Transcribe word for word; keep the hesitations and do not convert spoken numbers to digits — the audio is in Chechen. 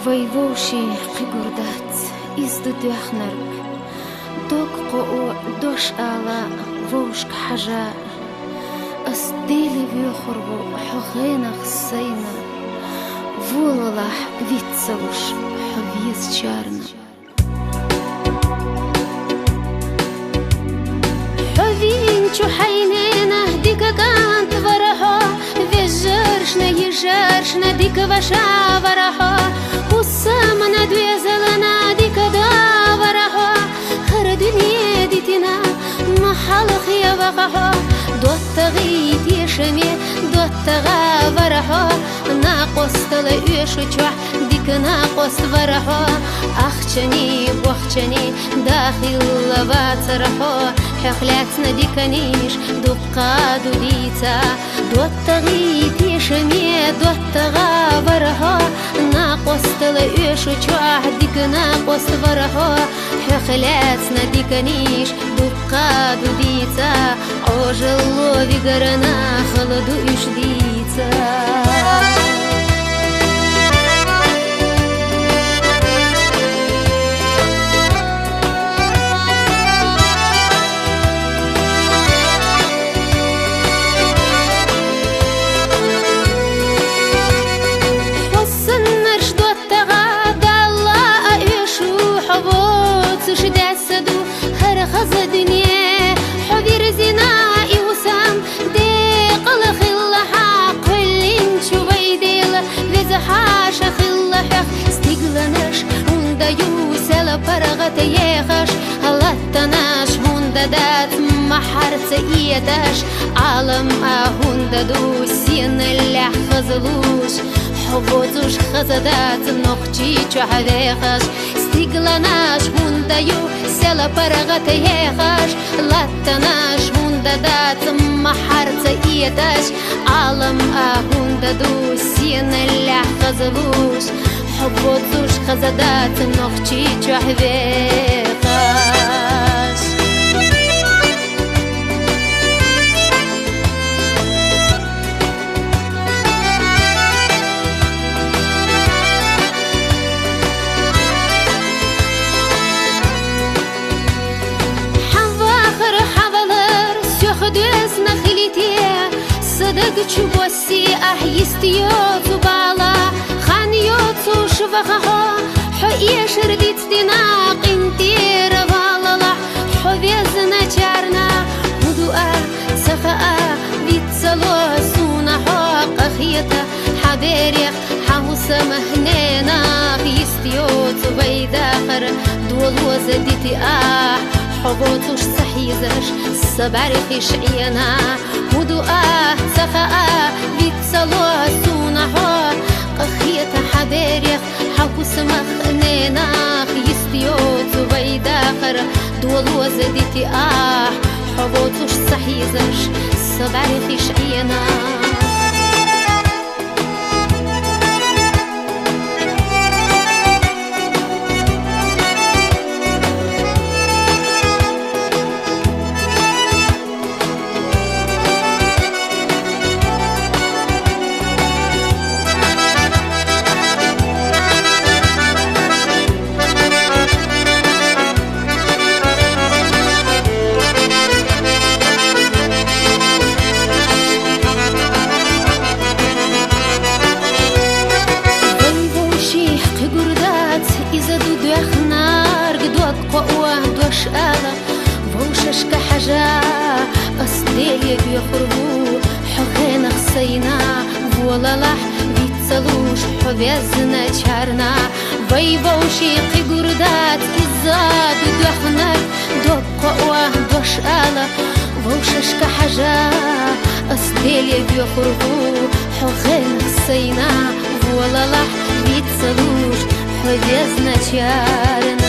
Вай вовшийн кхы гур дац из ду доьхнарг, дог кхоо, дош ала, вовшашка хьажа. Ас Деле воьхур ву хьо гӀенах сайна, волалахь виццалуш хьо везачарна. Хьо вийначу хьайнена дика кӀант вара хьо, вежаршна, йижаршна дика ваша вара хьо, хӀусамна, доьзална дика да вара хьо, хӀара дуьне дитина ма хьалхе ваха хьо, доттагӀий тешаме доттагӀа вара хьо, накъостал оьшу чохь дика накъост вара хьо, ахчанеи бохчанеи да хилла вацара хьо, хьох лаьцна диканаш дуккха ду дийца. ДоттагӀий тешаме доттагӀа вара хьо, накъостал оьшу чохь дика накъост вара хьо, хьох лаьцна диканаш дуккха ду дийца. Ӏожалло вигарна хала ду уьш дийца. Хьо саннарш доттагӀа Далла а оьшу, хьо воцуш даьсса ду хӀара хаза дуьне. Хьо вирзина и хӀусам декъала хилла хьан кхоьллинчу вай Дела, веза хьаша хилла хьох стигланаш, хӀунда ю сел паргӀат ехаш, латтанаш хӀунда дац ма хьарца эташ, Ӏалам а хӀунда ду сенал лаьхьа хазалуш, хьо воцуш хаза дац нохчий чохь вехаш, стигланаш хӀунда ю сел паргӀат ехаш, латтанаш хӀунда дац ма хьарца эташ, Ӏалам а хӀунда ду сенал лаьхьа хазалуш, хьо воцуш хаза дац нохчий чохь вехаш. Хьан вахар, хьан валар соьх доьзна хилийта, са даг чу боссе ахь йист йоцу бала, хан йоцуш ваха хьо, хьо эшар дицдина къинтӀера валалахь, хьо везначарна хӀун ду а ца хаа, виццало суна хьо, къахета хьан берех, хьан хӀусамах, ненах йист йоцу вай дахар, долоза дити ахь, хьо воцуш ца хьийзаш, са бӀаьрхиш Ӏена. ХӀун ду а ца хаа, виццало суна хьо, къахета хьан берех, хьан хӀусамах, ненах йист йоцу вай дахар, долоза дити ахь, хьо воцуш ца хьийзаш, са бӀаьрхиш Ӏена. Вай вовшийн кхы гур дац, иза ду доьхнарг, дог кхоо, дош ала, вовшашка хьажа. Ас Деле воьхур ву хьо гӀенах сайна, волалахь виццалуш хьо везначарна. Вай вовшийн кхы гур дац, иза ду доьхнарг, дог кхоо, дош ала, вовшашка хьажа. Ас Деле воьхур ву хьо гӀенах сайна, волалахь виццалуш хьо везначарна.